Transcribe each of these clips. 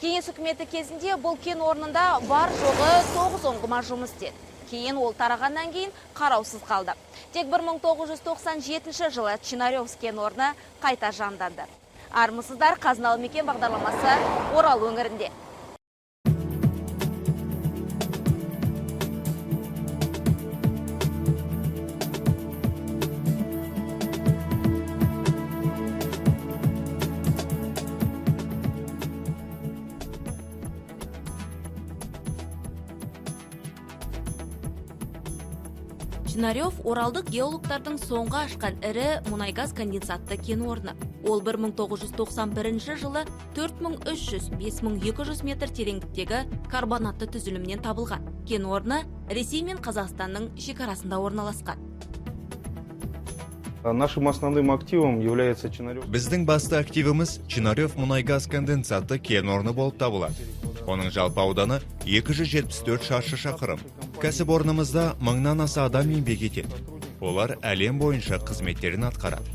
Кеңес үкіметі кезінде бұл кен орнында бар жоғы 9 ұңғыма жұмыс істеді. Кейін ол тарағаннан кейін қараусыз қалды. Тек 1997 жылы Чинаревск кен орны қайта жанданды. Армысыздар, Қазыналы мекен бағдарламасы, Орал өңірінде. Чинарев — оралдық геологтардың соңғы ашқан ірі мұнай-газ конденсатты кен орны. Ол 1991 жылы 4300-5200 метр тереңдіктегі карбонатты түзілімнен табылған. Кен орны Ресей мен Қазақстанның шекарасында орналасқан. Нашим основным активом является Чинарев. Біздің басты активіміз Чинарев мұнай-газ конденсатты кен орны болып табылады. Оның жалпы ауданы 274 шаршы шақырым. Кәсіпорнымызда мыңнан аса адам еңбек етеді. Олар әлем бойынша қызметтерін атқарады.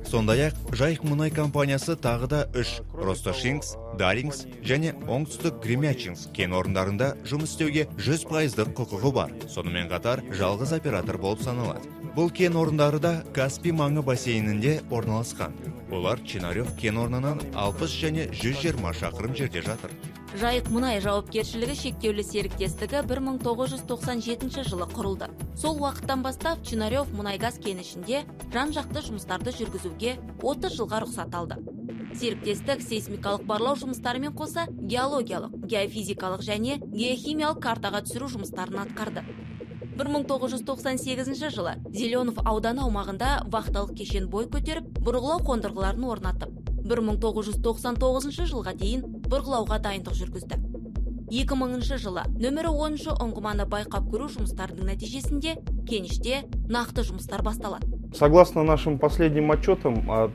Сондай-ақ Жайық мұнай компаниясы тағы да үш Ростошинск, Даринск және Оңтүстік Гремячинск кен орындарында жұмыс істеуге 100 пайыздық құқығы бар. Сонымен қатар жалғыз оператор болып саналады. Бұл кен орындары да Каспий маңы бассейнінде орналасқан. Олар Чинарев кен орнынан 60 және 120 шақырым жерде жатыр. Жайық мұнай жауапкершілігі шектеулі серіктестігі 1997 жылы құрылды. Сол уақыттан бастап Чинарев мұнай-газ кенішінде жан-жақты жұмыстарды жүргізуге 30 жылға рұқсат алды. Серіктестік сейсмикалық барлау жұмыстарымен қоса геологиялық, геофизикалық және геохимиялық картаға түсіру жұмыстарын атқарды. 1998 жылы Зеленов ауданы аумағында вахталық кешен бой көтеріп, бұрғылау қондырғыларын орнатып, 1999 жылға дейін бұрғылауға дайындық жүргізді. 2000 жылы нөмірі 10 ұңғыманы байқап көру жұмыстарының нәтижесінде кеніште нақты жұмыстар басталады. Согласно нашим последним отчетам от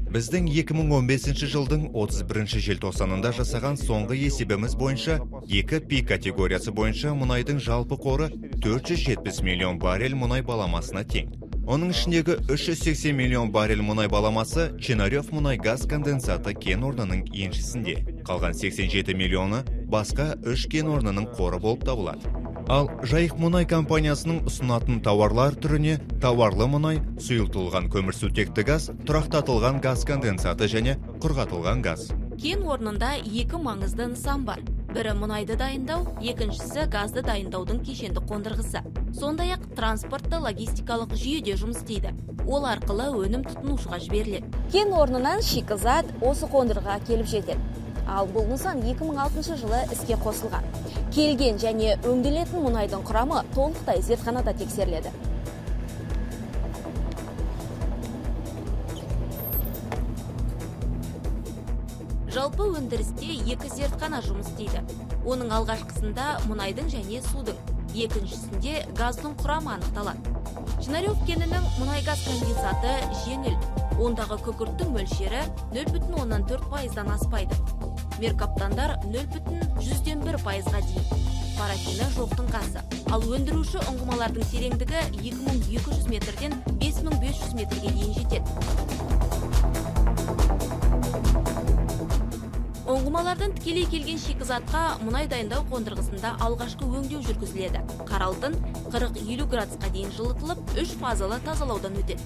Біздің 2015 жылдың 31 желтоқсанында жасаған соңғы есебіміз бойынша, 2 P категориясы бойынша мұнайдың жалпы қоры 470 миллион баррель мұнай баламасына тең. Оның ішіндегі 380 миллион баррель мұнай баламасы Чинарев мұнай газ конденсаты кен орнының еншісінде. Қалған 87 миллионы басқа үш кен орнының қоры болып табылады. Ал Жайық мұнай компаниясының ұсынатын тауарлар түріне тауарлы мұнай, сұйылтылған көмірсутекті газ, тұрақтатылған газ конденсаты және құрғатылған газ. Кен орнында екі маңызды нысан бар. Бірі мұнайды дайындау, екіншісі газды дайындаудың кешенді қондырғысы. Сондай ақ транспортты логистикалық жүйеде жұмыс істейді. Ол арқылы өнім тұтынушыға жіберіледі. Кен орнынан шикізат осы қондырғыға келіп жетеді. Ал бұл нысан 2006 жылы іске қосылған. Келген және өңделетін мұнайдың құрамы толықтай зертханада тексеріледі. Жалпы өндірісте екі зертхана жұмыс істейді. Оның алғашқысында мұнайдың және судың, екіншісінде газдың құрамы анықталады. Чинарев кенінің мұнай-газ конденсаты жеңіл. Ондағы күкірттің мөлшері 0,4 пайыздан аспайды. Меркаптандар 0,1 пайызға дейін. Парафині жоқтың қасы. Ал өндіруші ұңғымалардың тереңдігі 2200 метрден 5500 метрге дейін жетеді. Ұңғымалардан тікелей келген шикізатқа мұнай дайындау қондырғысында алғашқы өңдеу жүргізіледі. Қара алтын 40-50 градусқа дейін жылытылып, үш фазалы тазалаудан өтеді.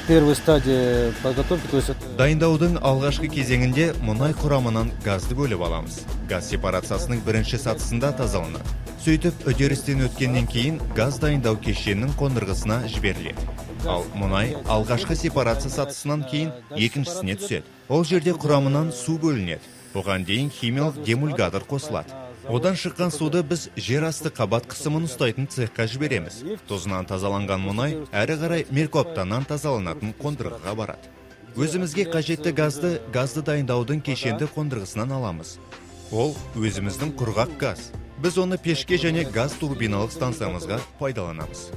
Первой стадии подготовки, то есть это Дайындаудың алғашқы кезеңінде мұнай құрамынан газды бөліп аламыз. Газ сепарациясының бірінші сатысында тазаланады. Сөйтіп, үдерістен өткеннен кейін газ дайындау кешенінің қондырғысына жіберіледі. Ал мұнай алғашқы сепарация сатысынан кейін екіншісіне түседі. Ол жерде құрамынан су бөлінеді. Оған дейін химиялық демульгатор қосылады. Одан шыққан суды біз жер асты қабат қысымын ұстайтын цехқа жібереміз. Тұзынан тазаланған мұнай әрі қарай меркаптаннан тазаланатын қондырғыға барады. Өзімізге қажетті газды газды дайындаудың кешенді қондырғысынан аламыз. Ол өзіміздің құрғақ газ. Біз оны пешке және газ турбиналық станциямызға пайдаланамыз.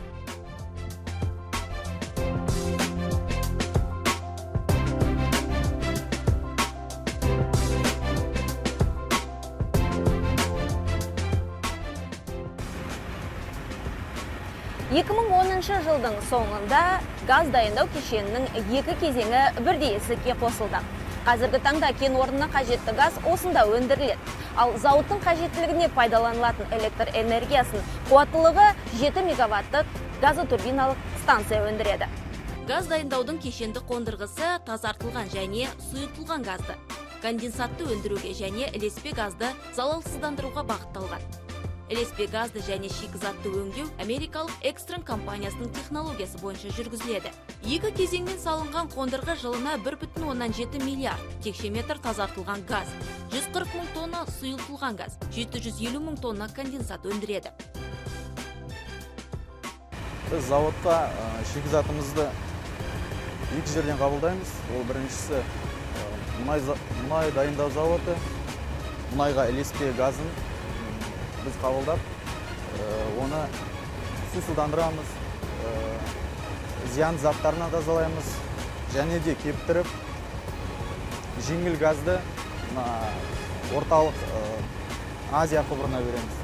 2010 жылдың соңында газ дайындау кешенінің екі кезеңі бірдей іске қосылды. Қазіргі таңда кен орнына қажетті газ осында өндіріледі. Ал зауыттың қажеттілігіне пайдаланылатын электр энергиясын қуаттылығы 7 мегаваттық газотурбиналық станция өндіреді. Газ дайындаудың кешенді қондырғысы тазартылған және сұйытылған газды, конденсатты өндіруге және ілеспе газды залалсыздандыруға бағытталған. Ілеспе газды және шикізатты өңдеу америкалық Экстрон компаниясының технологиясы бойынша жүргізіледі. Екі кезеңмен салынған қондырғы жылына 1,7 миллиард текше метр тазартылған газ, 140 мың тонна сұйылтылған газ, 750 мың тонна конденсат өндіреді. Біз зауытқа шикізатымызды екі жерден қабылдаймыз. Ол біріншісі мұнай дайындау зауыты, мұнайға ілеспе газын біз қабылдап, оны сусыздандырамыз, зиянды заттарынан тазалаймыз және де кептіріп жеңіл газды мына Орталық Азия құбырына береміз.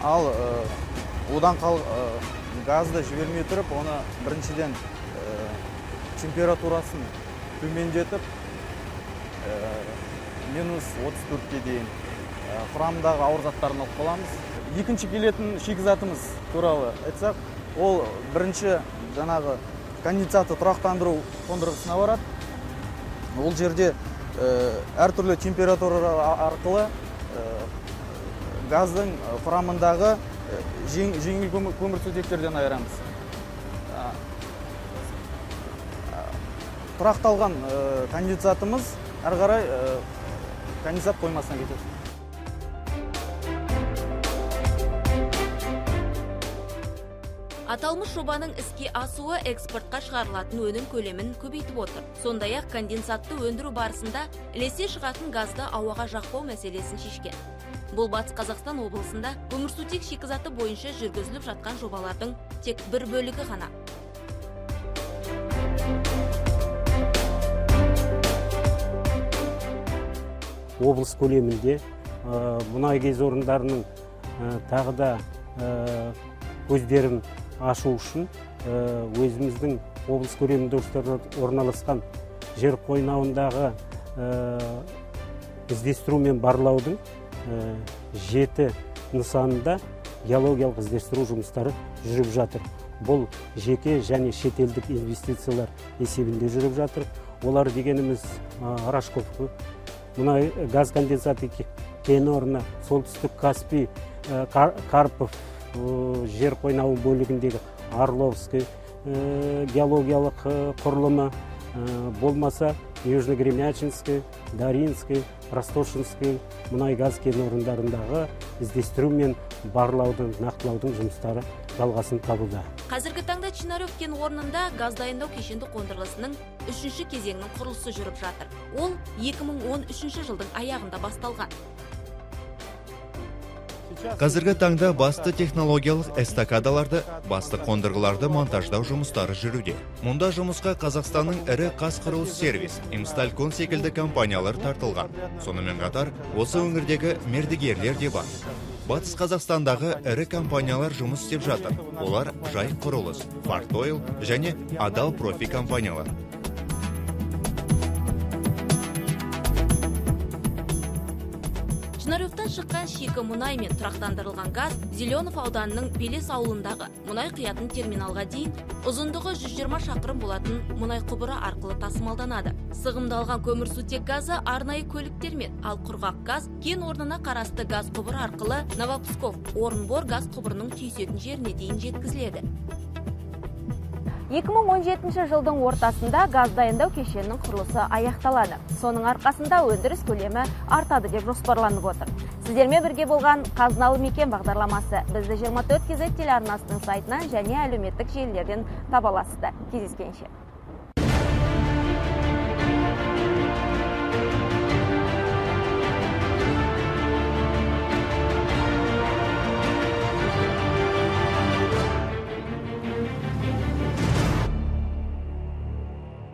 Ал одан газды жібермей тұрып, оны біріншіден температурасын төмендетіп, -34-ке дейін құрамындағы ауыр заттарын алып қаламыз. Екінші келетін шикізатымыз туралы айтсақ, ол бірінші жаңағы конденсатты тұрақтандыру қондырғысына барады. Ол жерде әртүрлі температура арқылы газдың құрамындағы жеңіл көмірсутектерден айырамыз. Тұрақталған конденсатымыз әрі қарай конденсат қоймасына кетеді. Аталмыш жобаның іске асуы экспортқа шығарылатын өнім көлемін көбейтіп отыр. Сондай-ақ конденсатты өндіру барысында ілесе шығатын газды ауаға жақпау мәселесін шешкен. Бұл Батыс Қазақстан облысында көмірсутек шикізаты бойынша жүргізіліп жатқан жобалардың тек бір бөлігі ғана. Облыс көлемінде мұнай газ орындарының тағы да көздерін ашу үшін өзіміздің облыс көлемінде орналасқан жер қойнауындағы іздестіру мен барлаудың 7 нысанында геологиялық іздестіру жұмыстары жүріп жатыр. Бұл жеке және шетелдік инвестициялар есебінде жүріп жатыр. Олар дегеніміз Рашков мұнай газ конденсаты кен орны, Солтүстік Каспий, Карпов жер қойнауы бөлігіндегі Орловский геологиялық құрылымы, болмаса Южно-Гремячинский, Даринский, Ростошинский мұнай газ кен орындарындағы іздестіру мен барлаудың, нақтылаудың жұмыстары жалғасын табуда. Қазіргі таңда Чинарев кен орнында газ дайындау кешенді қондырғысының үшінші кезеңінің құрылысы жүріп жатыр. Ол 2013 жылдың аяғында басталған. Қазіргі таңда басты технологиялық эстакадаларды, басты қондырғыларды монтаждау жұмыстары жүруде. Мұнда жұмысқа Қазақстанның ірі Қазқұрылыс сервис, Имсталькон секілді компаниялар тартылған. Сонымен қатар, осы өңірдегі мердігерлер де бар. Батыс Қазақстандағы ірі компаниялар жұмыс істеп жатыр. Олар Жайық құрылыс, Форт Ойл және Адал Профи компаниялар. Чинаревтан шыққан шикі мұнай мен тұрақтандырылған газ Зеленов ауданының Белес ауылындағы мұнай құятын терминалға дейін ұзындығы 120 шақырым болатын мұнай құбыры арқылы тасымалданады. Сығымдалған көмірсутек газы арнайы көліктермен, ал құрғақ газ кен орнына қарасты газ құбыры арқылы Новопсков, Орынбор газ құбырының түйісетін жеріне дейін жеткізіледі. 2017 жылдың ортасында газ дайындау кешенінің құрылысы аяқталады. Соның арқасында өндіріс көлемі артады деп жоспарланып отыр. Сіздермен бірге болған Қазыналы мекен бағдарламасы. Бізді 24 KZ телеарнасының сайтынан және әлеуметтік желілерден таба аласыздар. Кездескенше.